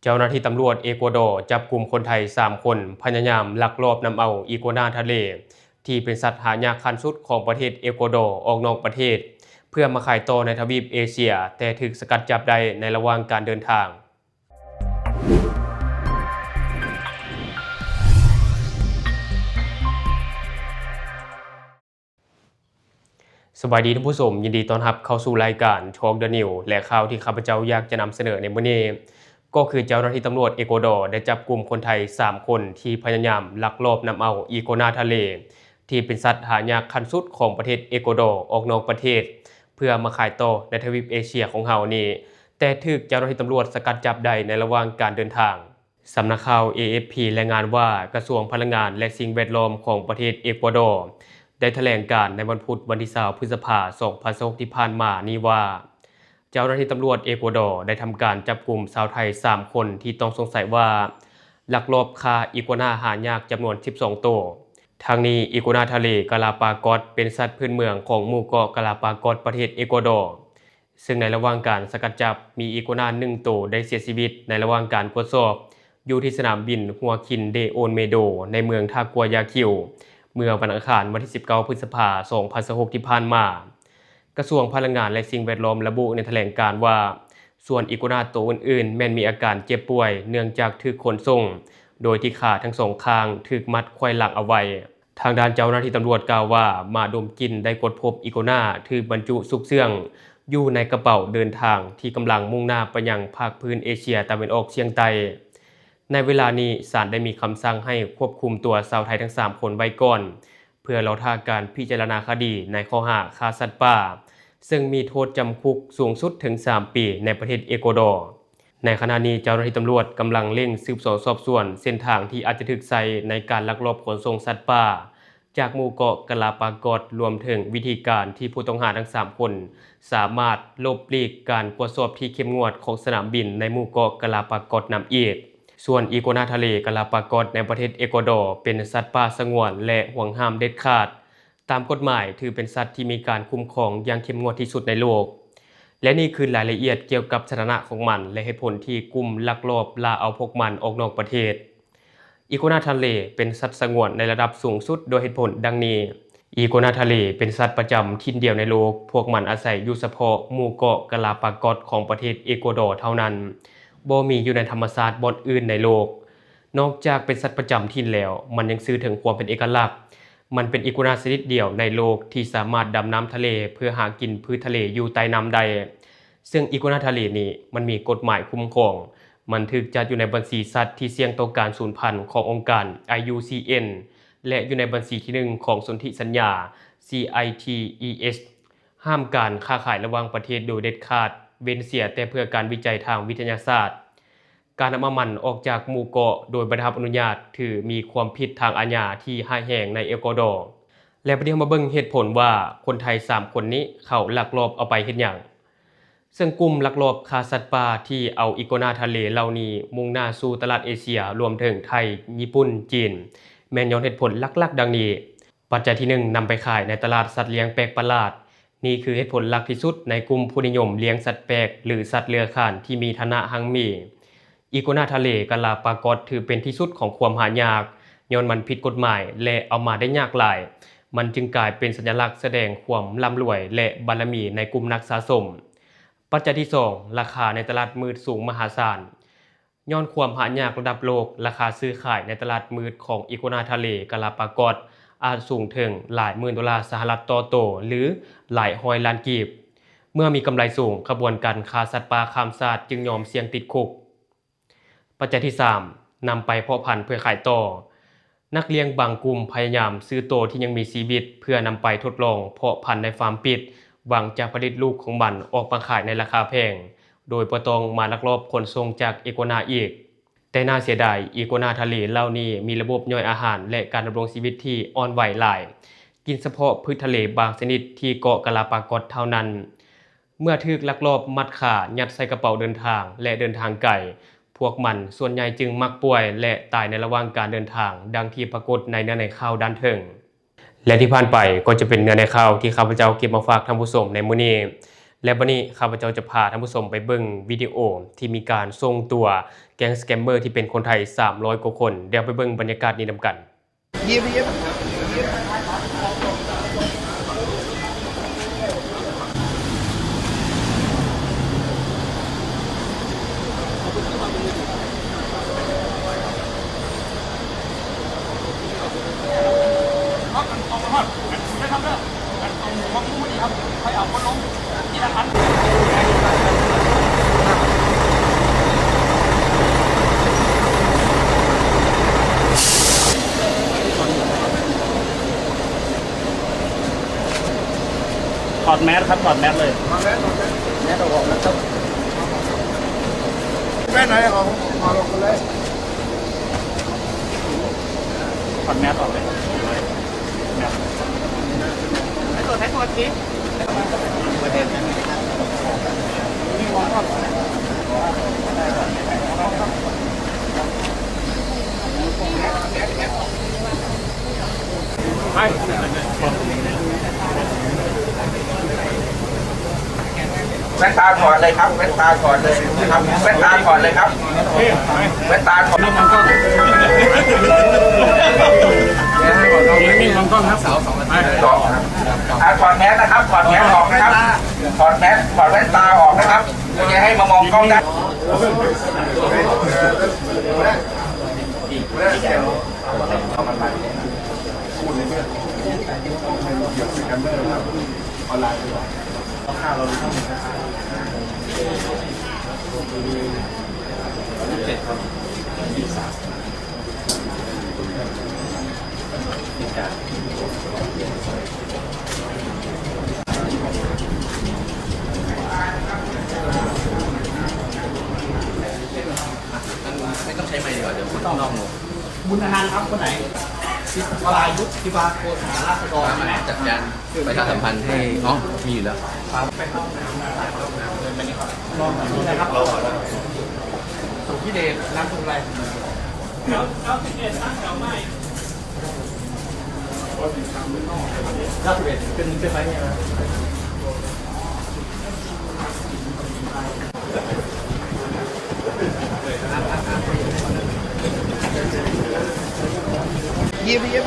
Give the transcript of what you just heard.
ເຈົ້າໜ້າທີ່ຕຳຫຼວດເອກົວດໍ ຈັບກຸມຄົນໄທສາມຄົນ ພະຍາຍາມລັກລອບນຳເອົາອີໂກນາທະເລ ທີ່ເປັນສັດຫາຍາກຂັ້ນສຸດຂອງປະເທດເອກົວດໍ ອອກນອກປະເທດ ເພື່ອມາຂາຍຕໍ່ໃນທະວີບເອເຊຍ, ແຕ່ຖືກສະກັດຈັບໄດ້ໃນລະຫວ່າງການເດີນທາງ. ສະບາຍດີທ່ານຜູ້ຊົມ, ຍິນດີຕ້ອນຮັບເຂົ້າສູ່ລາຍການ Talk the News ແລະ ຂ່າວທີ່ຂ້າພະເຈົ້າຢາກຈະນຳສະເໜີໃນມື້ນີ້ ກໍຄືເຈົ້າໜ້າທີ່ຕຳຫຼວດເອກົວດໍ ໄດ້ຈັບກຸມຄົນໄທສາມຄົນ ທີ່ພະຍາຍາມລັກລອບນຳເອົາອີໂກນາທະເລ ທີ່ເປັນສັດຫາຍາກຂັ້ນສຸດຂອງປະເທດເອກົວດໍ ອອກນອກປະເທດ ເພື່ອມາຂາຍຕໍ່ໃນທະວີບເອເຊຍຂອງເຮົານີ້, ແຕ່ຖືກເຈົ້າໜ້າທີ່ຕຳຫຼວດສະກັດຈັບໄດ້ໃນລະຫວ່າງການເດີນທາງ. ສຳນັກຂ່າວ ເອ ເອັຟ ພີ ລາຍງານວ່າ ກະຊວງພະລັງງານ ແລະ ສິ່ງແວດລ້ອມຂອງປະເທດເອກົວດໍ ໄດ້ຖະແຫຼງການໃນວັນພຸດ ວັນທີຊາວ ພຶດສະພາ ສອງພັນຊາວຫົກ ທີ່ຜ່ານມານີ້ວ່າ ເຈົ້າໜ້າທີ່ຕຳຫຼວດເອກົວດໍ ໄດ້ທຳການຈັບກຸມຊາວໄທສາມຄົນ ທີ່ຕ້ອງສົງໄສວ່າ ລັກລອບຄ້າອີໂກນາຫາຍາກຈຳນວນສິບສອງໂຕ. ທັງນີ້, ອີໂກນາທະເລກາລາປາກອດ ເປັນສັດພື້ນເມືອງຂອງໝູ່ເກາະກາລາປາກອດ ປະເທດເອກົວດໍ. ເຊິ່ງໃນລະຫວ່າງການສະກັດຈັບ, ມີອີໂກນາໜຶ່ງໂຕໄດ້ເສຍຊີວິດໃນລະຫວ່າງການກວດສອບ ຢູ່ທີ່ສະໜາມບິນຫົວຄິນເດໂອນເມໂດ ໃນເມືອງທ່າກົວຢາຄິວ ເມື່ອວັນອັງຄານ ວັນທີສິບເກົ້າ ພຶດສະພາ ສອງພັນຊາວຫົກ ທີ່ຜ່ານມາ. ກະຊວງພະລັງງານ ແລະ ສິ່ງແວດລ້ອມລະບຸໃນຖະແຫຼງການວ່າ ສ່ວນອີໂກນາໂຕອື່ນໆ ແມ່ນມີອາການເຈັບປ່ວຍເນື່ອງຈາກຖືກຂົນສົ່ງ ໂດຍທີ່ຂາທັງສອງຂ້າງຖືກມັດໄຂວ້ຫຼັງເອົາໄວ້. ທາງດ້ານເຈົ້າໜ້າທີ່ຕຳຫຼວດກ່າວວ່າ ໝາດົມກິ່ນໄດ້ກວດພົບອີໂກນາຖືກບັນຈຸຊຸກເຊື່ອງຢູ່ໃນກະເປົາເດີນທາງທີ່ກຳລັງມຸ່ງໜ້າໄປຍັງພາກພື້ນເອເຊຍຕາເວັນອອກສຽງໃຕ້. ໃນເວລານີ້, ສານໄດ້ມີຄຳສັ່ງໃຫ້ຄວບຄຸມຕົວຊາວໄທທັງສາມຄົນໄວ້ກ່ອນ ເພື່ອລໍຖ້າການພິຈາລະນາຄະດີໃນຂໍ້ຫາຄ້າສັດປ່າ, ເຊິ່ງມີໂທດຈຳຄຸກສູງສຸດເຖິງສາມປີໃນປະເທດເອກົວດໍ. ໃນຂະນະນີ້, ເຈົ້າໜ້າທີ່ຕຳຫຼວດກຳລັງເລັ່ງສືບສວນສອບສວນເສັ້ນທາງທີ່ອາດຈະຖືກໃຊ້ໃນການລັກລອບຂົນສົ່ງສັດປ່າຈາກໝູ່ເກາະກາລາປາກອດ, ລວມເຖິງວິທີການທີ່ຜູ້ຕ້ອງຫາທັງສາມຄົນສາມາດຫຼົບຫຼີກການກວດສອບທີ່ເຂັ້ມງວດຂອງສະໜາມບິນໃນໝູ່ເກາະກາລາປາກອດນຳອີກ. ສ່ວນອີໂກນາທະເລກາລາປາກອດໃນປະເທດເອກົວດໍ ເປັນສັດປ່າສະຫງວນ ແລະ ຫວງຫ້າມເດັດຂາດ. ຕາມກົດໝາຍ, ຖືເປັນສັດທີ່ມີການຄຸ້ມຄອງຢ່າງເຂັ້ມງວດທີ່ສຸດໃນໂລກ. ແລະ ນີ້ຄືລາຍລະອຽດກ່ຽວກັບສະຖານະຂອງມັນ ແລະ ເຫດຜົນທີ່ກຸ່ມລັກລອບລ່າເອົາພວກມັນອອກນອກປະເທດ. ອີໂກນາທະເລ ເປັນສັດສະຫງວນໃນລະດັບສູງສຸດດ້ວຍເຫດຜົນດັ່ງນີ້. ອີໂກນາທະເລ ເປັນສັດປະຈຳຖິ່ນດຽວໃນໂລກ. ພວກມັນອາໄສຢູ່ສະເພາະໝູ່ເກາະກາລາປາກອດຂອງປະເທດເອກົວດໍເທົ່ານັ້ນ, ບໍ່ມີຢູ່ໃນທຳມະຊາດບ່ອນອື່ນໃນໂລກ. ນອກຈາກເປັນສັດປະຈຳຖິ່ນແລ້ວ, ມັນຍັງສື່ເຖິງຄວາມເປັນເອກະລັກ. ມັນເປັນອີໂກນາຊະນິດດຽວໃນໂລກທີ່ສາມາດດຳນ້ຳທະເລເພື່ອຫາກິນພືດທະເລຢູ່ໃຕ້ນ້ຳໄດ້. ເຊິ່ງອີໂກນາທະເລນີ້ ມັນມີກົດໝາຍຄຸ້ມຄອງ. ມັນຖືກຈັດຢູ່ໃນບັນຊີສັດທີ່ສ່ຽງຕໍ່ການສູນພັນຂອງອົງການ ໄອ ຢູ ຊີ ເອັນ ແລະ ຢູ່ໃນບັນຊີທີໜຶ່ງຂອງສົນທິສັນຍາ ຊີ ໄອ ທີ ອີ ເອັສ ຫ້າມການຄ້າຂາຍລະຫວ່າງປະເທດໂດຍເດັດຂາດ, ເວັ້ນເສຍແຕ່ເພື່ອການວິໄຈທາງວິທະຍາສາດ. ການນຳເອົາມັນອອກຈາກໝູ່ເກາະໂດຍບໍ່ໄດ້ຮັບອະນຸຍາດ ຖືມີຄວາມຜິດທາງອາຍາທີ່ຮ້າຍແຮງໃນເອກົວດໍ. ແລະ ບັດນີ້ເຮົາມາເບິ່ງເຫດຜົນວ່າຄົນໄທສາມຄົນນີ້ເຂົາລັກລອບເອົາໄປເຮັດຫຍັງ? ເຊິ່ງກຸ່ມລັກລອບຄ້າສັດປ່າທີ່ເອົາອີໂກນາທະເລເຫຼົ່ານີ້ມຸ່ງໜ້າສູ່ຕະຫຼາດເອເຊຍ ລວມເຖິງໄທ, ຍີ່ປຸ່ນ, ຈີນ ແມ່ນຍ້ອນເຫດຜົນຫຼັກໆ ດັ່ງນີ້. ປັດໄຈທີໜຶ່ງ ນຳໄປຂາຍໃນຕະຫຼາດສັດລ້ຽງແປກປະຫຼາດ. ນີ້ຄືເຫດຜົນຫຼັກທີ່ສຸດໃນກຸ່ມຜູ້ນິຍົມລ້ຽງສັດແປກ ຫຼື ສັດເລືອຍຄານທີ່ມີຖານະຮັ່ງມີ. ອີໂກນາທະເລກາລາປາກອດຖືເປັນທີ່ສຸດຂອງຄວາມຫາຍາກ, ຍ້ອນມັນຜິດກົດໝາຍ ແລະ ເອົາມາໄດ້ຍາກຫຼາຍ. ມັນຈຶ່ງກາຍເປັນສັນຍະລັກສະແດງຄວາມລ່ຳລວຍ ແລະ ບາລະມີໃນກຸ່ມນັກສະສົມ. ປັດໄຈທີສອງ ລາຄາໃນຕະຫຼາດມືດສູງມະຫາສານ. ຍ້ອນຄວາມຫາຍາກລະດັບໂລກ, ລາຄາຊື້ຂາຍໃນຕະຫຼາດມືດຂອງອີໂກນາທະເລກາລາປາກອດອາດສູງເຖິງຫຼາຍໝື່ນໂດລາສະຫະລັດຕໍ່ໂຕ ຫຼື ຫຼາຍຮ້ອຍລ້ານກີບ. ເມື່ອມີກຳໄລສູງ, ຂະບວນການຄ້າສັດປ່າຂ້າມຊາດຈຶ່ງຍອມສ່ຽງຕິດຄຸກ. ປັດໄຈທີສາມ ນຳໄປເພາະພັນເພື່ອຂາຍຕໍ່. ນັກລ້ຽງບາງກຸ່ມພະຍາຍາມຊື້ໂຕທີ່ຍັງມີຊີວິດເພື່ອນຳໄປທົດລອງເພາະພັນໃນຟາມປິດ, ຫວັງຈະຜະລິດລູກຂອງມັນອອກມາຂາຍໃນລາຄາແພງ, ໂດຍບໍ່ຕ້ອງມາລັກລອບຂົນສົ່ງຈາກເອໂກນາອີກ. ແຕ່ໜ້າເສຍດາຍ, ອີໂກນາທະເລເຫຼົ່ານີ້ມີລະບົບຍ່ອຍອາຫານ ແລະ ການດຳລົງຊີວິດທີ່ອ່ອນໄຫວຫຼາຍ, ກິນສະເພາະພືດທະເລບາງຊະນິດທີ່ເກາະກາລາປາກອດເທົ່ານັ້ນ. ເມື່ອຖືກລັກລອບມັດຂາ, ຍັດໃສ່ກະເປົາເດີນທາງ ແລະ ເດີນທາງໄກ, ພວກມັນສ່ວນໃຫຍ່ຈຶ່ງມັກປ່ວຍ ແລະ ຕາຍໃນລະຫວ່າງການເດີນທາງ, ດັ່ງທີ່ປາກົດໃນເນື້ອໃນຂ່າວດ້ານເທິງ. ແລະ ທີ່ຜ່ານໄປກໍຈະເປັນເນື້ອໃນຂ່າວທີ່ຂ້າພະເຈົ້າເກັບມາຝາກທ່ານຜູ້ຊົມໃນມື້ນີ້. ແລະ ບັດນີ້ຂ້າພະເຈົ້າຈະພາທ່ານຜູ້ຊົມໄປເບິ່ງວິດີໂອທີ່ມີການສົ່ງຕົວແກ້ງສະແກມເມີທີ່ເປັນຄົນໄທສາມຮ້ອຍກວ່າຄົນ. ດຽວໄປເບິ່ງບັນຍາກາດນີ້ນຳກັນ. ถอดแมสครับ ถอดแมสเลย ถอดแมส ถอดแมสออกนะครับ แว่นไหนออก ถอดออกกันเลย ถอดแมสออกเลย แมส ให้ตรวจ ให้ตรวจสิ แว่นตาถอดเลยครับ แว่นตาถอดเลยนะครับ แว่นตาถอดเลยครับ แว่นตาถอด อ่ะ ถอดแมสนะครับ ถอดแมสออกนะครับ ถอดแมส ถอดแว่นตาออกนะครับ โอเค ให้มามองกล้องได้ ไม่ต้องใช้ไมค์ดีกว่า เดี๋ยวคนข้างนอกงง บุญอนันต์ครับ คนไหน วรายุทธ พิพากร โฆษณาราษฎร จัดการประชาสัมพันธ์ให้ อ๋อ มีอยู่แล้ว ครับ ไปเข้าห้องน้ำนะครับ สุทธิเดช นามสกุลอะไร เก้าสิบเอ็ด ตั้งแถวใหม่ เก้าสิบเอ็ด เป็น เป็นไฟเนี่ยนะ เยี่ยม เยี่ยม